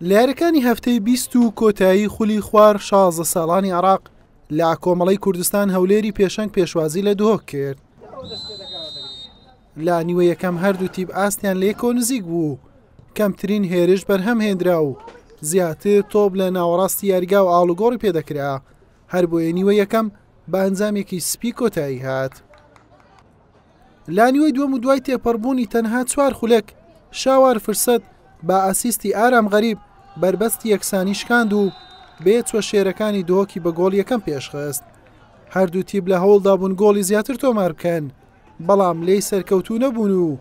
لە یاریەکانی هەفتەی 20 و کۆتایی خولی خوار 16 ساڵانی عراق لە کۆمەڵەی کوردستان هەولێری پێشەنگ پێشوازی لە دهۆک کرد. لە نیوە یەکەم هەردوو تیپ ئاستیان لەیەکەوە نزیک بوو، کەمترین هێرش بەرهەم هێنرا و زیاتر تۆپ لە ناوەڕاستی یاریگا و ئاڵوگۆڕی پێدەکرا، هەربۆیە نیوە یەکەم بە ئەنجامێکی سپی کۆتایی هات. لە نیوەی دووەم و دوای تێپەڕبوونی تەنها چوار خولەک، شاوار فرسەت بە ئاسیستی ئارام غەریب بەربەستی یەکسانی شکاند و بێچوە شێرەکانی دهۆکی بە گۆڵ یەکەم پێشخست. هەردوو تیپ لە هەوڵدا بوون گۆڵی زیاتر تۆمار بکەن، بەڵام لێی سەرکەوتوو نەبوون و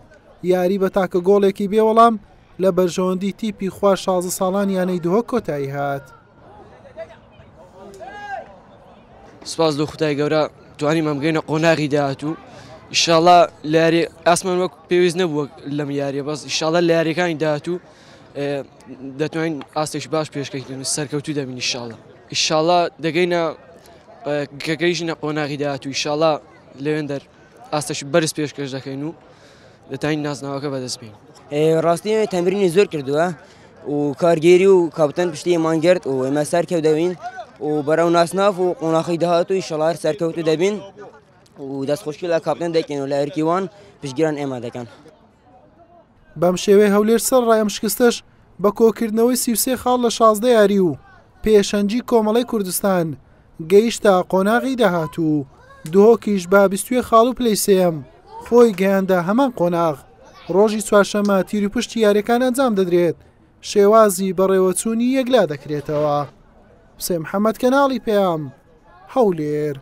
یاری بە تاکە گۆڵێکی بێوەڵام لە بەرژەوەندی تیپی خوار 16 ساڵان یانەی دهۆک کۆتایی هات. سپاس لۆ خودای گەورە توانیمان بگەینە قۆناغی داهاتوو ئیشاڵا لە یاری ئاسمان وەک پێویست نەبووە لەم یاریە بەس ئیشاڵا لە یاریەکانی داهاتوو دەتوانین ئاستێکی باش پێشکەوتن سەرکەوتوو دەبین ئیشاڵا ئیشاڵا دەگەینە کە گەیشتە قۆناغی داهاتوو ئیشاڵا لەوێن دەر ئاستێکی بەرز پێشکەش دەکەین و دەتوانین نازناوەکە بەدەست بێنین. ڕاستی ئێمە تەمرینی زۆر کردووە و کارگێری و کاپتەن پشتی ئێمان گرت و ئێمە سەرکەوت دەبین و بەرەو ناسناف و قۆناخی داهاتوو ئیشەڵا هەر سەرکەوتوو دەبین و دەستخۆشی لە کاپتەن دەکەین و لە ئەرکی وان پشتگیران ئێمە دەکەن. بەم شێوەیە هەولێر سەرەڕای ئەم شکستەش بە کۆکردنەوەی 33 خاڵ لە 16 یاری و پێشەنگی کۆمەڵەی کوردستان گەیشتە قۆناغی داهاتوو، دهۆکیش بە 21 خاڵ و پلەی سێیەم خۆی گەیاندە هەمان قۆناغ. ڕۆژی چوارشەممە تیروپشتی یارییەکان ئەنجام دەدرێت، شێوازی بەڕێوەچوونی یەکلا دەکرێتەوە. حوسێن محەمەد، کەناڵی پەیام، هەولێر.